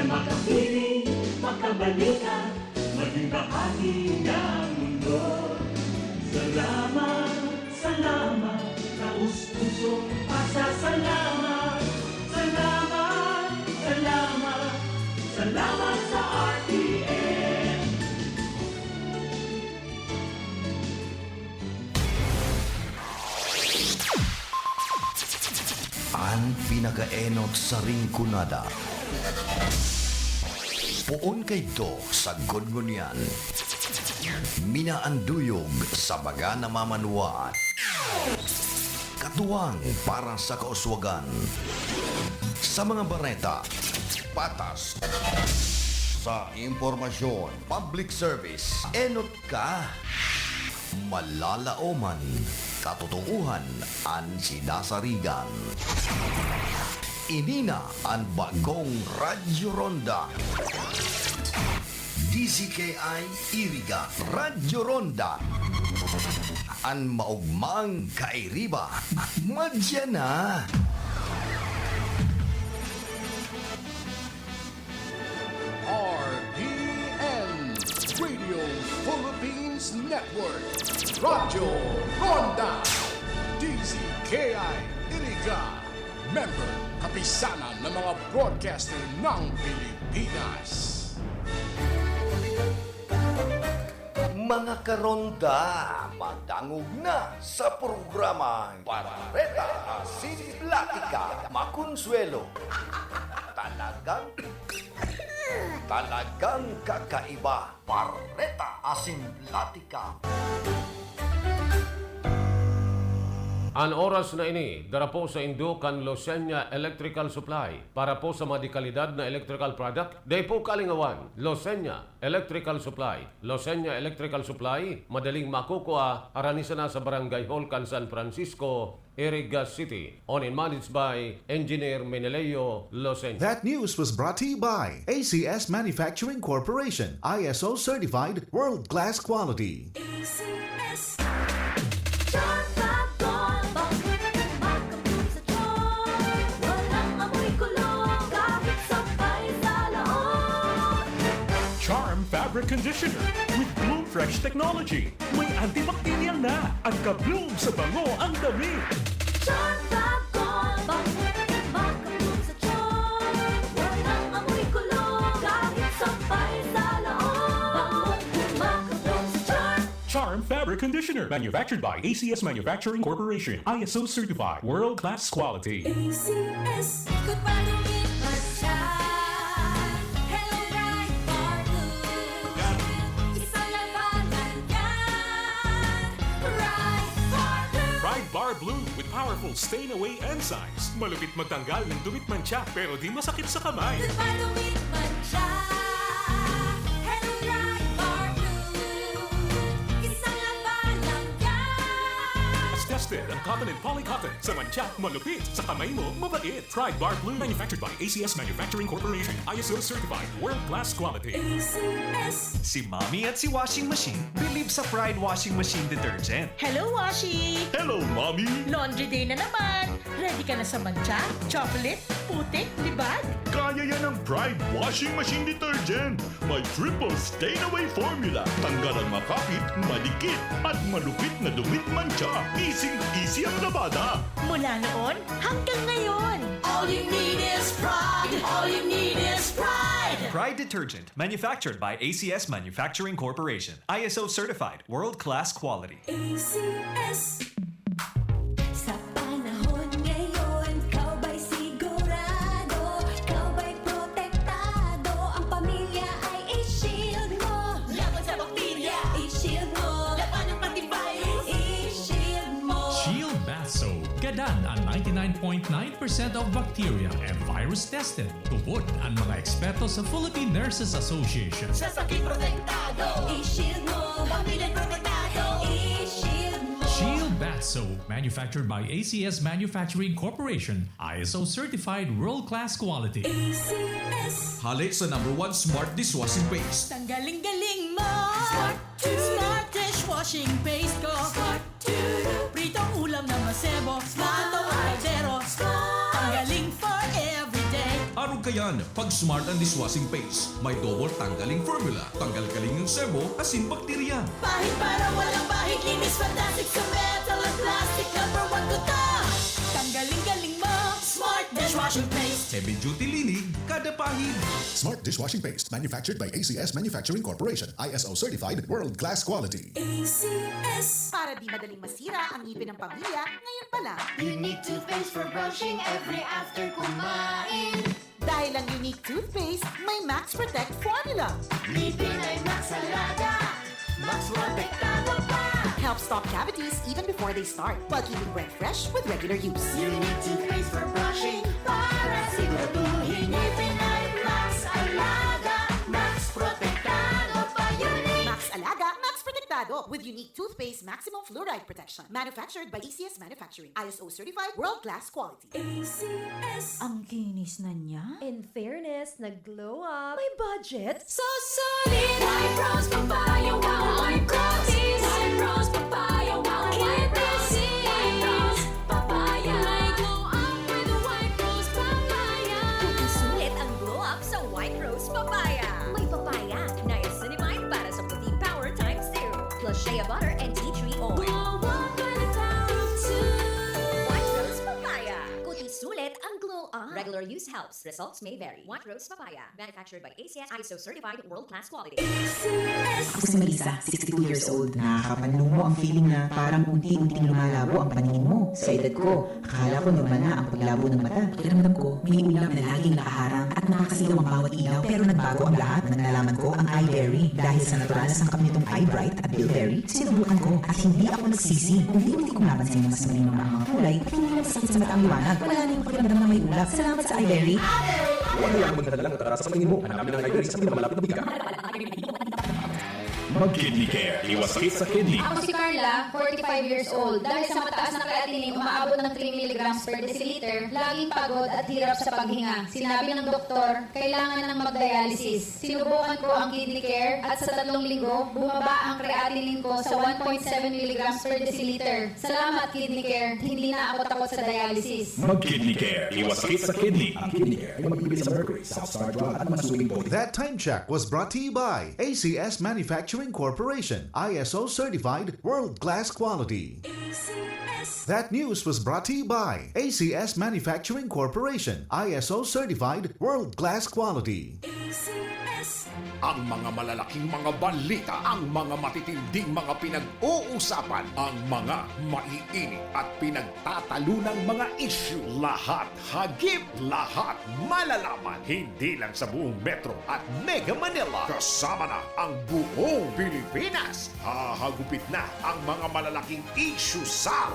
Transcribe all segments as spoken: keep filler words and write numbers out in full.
Makapili, makabalikan, maging bahagi ng mundo. Salamat, salamat, taos-pusong pasasalamat. Salamat, salamat, salamat sa R T N. An pinakaenot sa Rinconada. Poon kaidto sa Gungunyan. Minaanduyog sa baga na mamanwaan. Katuwang para sa kauswagan. Sa mga bareta, patas. Sa impormasyon, public service, enot ka. Malalaoman, katotoohan an sinasarigan. Ini na an bagong Radyo Ronda. D Z K I Iriga, Radyo Ronda. An maogmang kairiba, madya na. R P N, Radio Philippines Network, Radyo Ronda, D Z K I Iriga, member, kapisanan ng mga broadcaster ng Pilipinas. Mga karonda, madangog na sa programang Bareta Asin Platika Makonsuelo. Talagang, talagang kakaiba. Bareta Asin Platika. An oras na ini, dara po saindo kan Losenya Electrical Supply. Para po sa mga dekalidad na electrical product, dai po kalingawan, Losenya Electrical Supply. Losenya Electrical Supply, madaling makukua, harani sana sa Barangay Hall kan San Francisco, Iriga City. Owned and managed by Engineer Meneleo Losenya. That news was brought to you by A C S Manufacturing Corporation, I S O certified, world-class quality. A C S. Charm Fab Gold, bakit makabloom sa charm? Walang amoy kulog, kahit sabay sa loob. Charm Fabric Conditioner with Bloom Fresh Technology. May antibacterial na ang ka-bloom sa bango ang damit. Charm Fab Gold, bakit makabloom sa charm? Walang amoy kulog, kahit sabay sa loob. Bangong makabloom sa charm. Charm Fabric Conditioner, manufactured by A C S Manufacturing Corporation, I S O certified, world-class quality. A C S. Goodbye to me, matcha. Hello, Pride Bar Blue. Isang labanan yan. Pride Bar Blue. Pride Bar Blue with powerful stain away enzymes. Malupit magtanggal ng dumit mantsa, pero di masakit sa kamay. Goodbye to me, matcha. Hello, Pride Bar Blue. Isang labanan yan. Tested ang cotton and polycotton. Sa mantsa, malupit. Sa kamay mo, mabait. Pride Bar Blue. Manufactured by A C S Manufacturing Corporation. I S O certified. World class quality. A C S. Si Mommy at si Washing Machine believe sa Pride Washing Machine Detergent. Hello, Washi! Hello, Mommy! Laundry day na naman! Ready ka na sa mantsa, chocolate, putik, libag? Kaya yan ng Pride Washing Machine Detergent! May triple stain away formula. Tanggal ang makapit, madikit, at malupit na dumit mantsa. Easy-easy ang labada. Mula noon hanggang ngayon. All you need is Pride. All you need is Pride. Pride detergent, manufactured by A C S Manufacturing Corporation. I S O certified, world-class quality. A C S. Sa panahon ngayon, ikaw ba'y sigurado? Ikaw ba'y protektado? Ang pamilya ay i-shield mo. Laban sa bakterya, i-shield mo. Laban ng antivirus, i-shield mo. Shield Bath Soap. Gadan ang ninety-nine point nine percent of bacteria and virus tested. Tubod ang mga eksperto sa Philippine Nurses Association. Sa sakit protektado, i-shield mo. Pamilya protektado, i-shield mo. Shield Bath Soap, manufactured by A C S Manufacturing Corporation, I S O certified world-class quality. A C S. Hale sa number one smart dishwashing paste. Tanggaling-galing mo! Smart Smart dishwashing paste ko. Smart Pritong ulam na masebo. Smart ang kaldero. Smart. Tanggaling for everyday. Arog kayan, pag Smart ang dishwashing paste. May double tanggaling formula. Tanggal kaling ng sebo, asin bakterya. Pahid para walang bahid, linis fantastic sa metal at plastic. Number one ko to. Tanggaling galing mo, Smart dishwashing paste. Heavy duty linig, kada pahid. Smart dishwashing paste, manufactured by A C S Manufacturing Corporation, I S O certified, world class quality. A C S. Para di madaling masira ang ngipin ng pamilya, ngayon pa lang. Unique toothpaste for brushing every after kumain. Dahil ang Unique Toothpaste, may Max Protect Formula. Ngipin ay Max Alaga, Max Protektado pa. Helps stop cavities even before they start, while keeping breath fresh with regular use. Unique toothpaste for brushing para siguraduhin ngipin ay Max Alaga, Max Protektado pa. Unique. Max Alaga, Max Protektado with Unique Toothpaste Maximum Fluoride Protection. Manufactured by A C S Manufacturing. I S O certified, world-class quality. A C S. Ang kinis na niya. In fairness, nag-glow up. May budget. So solid! White Rose Papaya, wow! White Rose! White Rose Papaya, wow! White Rose! White Rose Papaya! May glow up with White Rose Papaya! Isulit ang glow up sa White Rose Papaya. May papaya, niacinamide para sa puting power times two, plus shea butter and tea tree oil. Glow up by the power of two. White Rose Papaya. Kuti sulit ang glow up. Regular use helps. Results may vary. White Rose Papaya. Manufactured by A C S, I S O certified, world class quality. Ako si Melissa, sixty-two years old. Nakakapanlumo ang feeling na parang unti-unting lumalabo ang paningin mo. Sa edad ko, akala ko normal na ang paglabo ng mata. Pakiramdam ko, may ulap na laging nakaharang at nakakasilaw ang bawat ilaw. Pero nagbago ang lahat nang nalaman ko ang iBerry. Dahil sa natural na sangkap nitong iBright at Bilberry, sinubukan ko at hindi ako nagsisi. Unti-unti kong napansin na mas malinaw na ang mga kulay at hindi na masakit sa mata ang liwanag. Wala na yung pakiramdam na may ulap. Salamat sa iBerry! Huwag mo lang magdadalang katarasan sa paningin mo. Hanapin ang iBerry sa pinakamalapit na botika. Mag-Kidney Care. Iwas sakit sa kidney. Ako si Carla, forty-five years old. Dahil sa mataas na creatinine, umaabot ng three milligrams per deciliter, laging pagod at hirap sa paghinga. Sinabi ng doktor, kailangan ng mag-dialysis. Sinubukan ko ang Kidney Care at sa tatlong linggo, bumaba ang creatinine ko sa one point seven milligrams per deciliter. Salamat, Kidney Care. Hindi na ako takot sa dialysis. Mag-Kidney Care. Iwas sakit sa kidney. Ang Kidney Care ay magbibigay sa Mercury, South Star Drug at Masuging Body. That time check was brought to you by A C S Manufacturing Corporation, I S O certified, world class quality. A C S. That news was brought to you by A C S Manufacturing Corporation, I S O certified, world class quality. A C S. Ang mga malalaking mga balita, ang mga matitinding mga pinag-uusapan, ang mga maiinit at pinagtatalunang mga issue, lahat hagip, lahat malalaman. Hindi lang sa buong Metro at Mega Manila, kasama na ang buong Pilipinas. Hahagupit na ang mga malalaking issue sa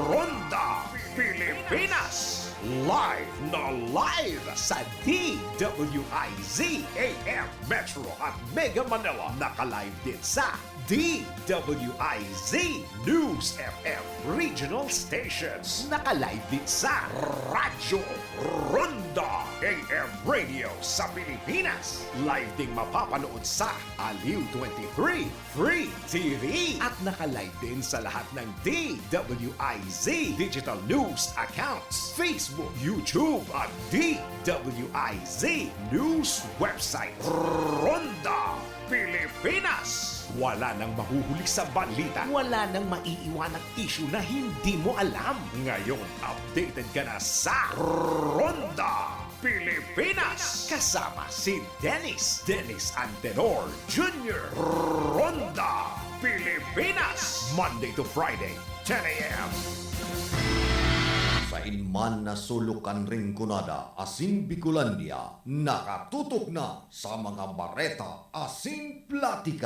Ronda Pilipinas. Live na live sa D W I Z A M Metro at Mega Manila. Naka-live din sa D W I Z News F M Regional Stations. Naka-live din sa Radyo Ronda A M Radio sa Pilipinas. Live ding mapapanood sa Aliw twenty-three Free T V. At naka-live din sa lahat ng D W I Z digital news accounts, Facebook, YouTube, at D W I Z news website. Ronda Pilipinas. Wala nang mahuhuli sa balita, wala nang maiiwanang issue na hindi mo alam. Ngayon, updated ka na sa Ronda Pilipinas. Kasama si Dennis, Dennis Antenor Junior Ronda Pilipinas. Monday to Friday, ten a.m. Sain man na sulok kan Rinconada asin Bicolandia, nakatutok na sa mga bareta asin platika.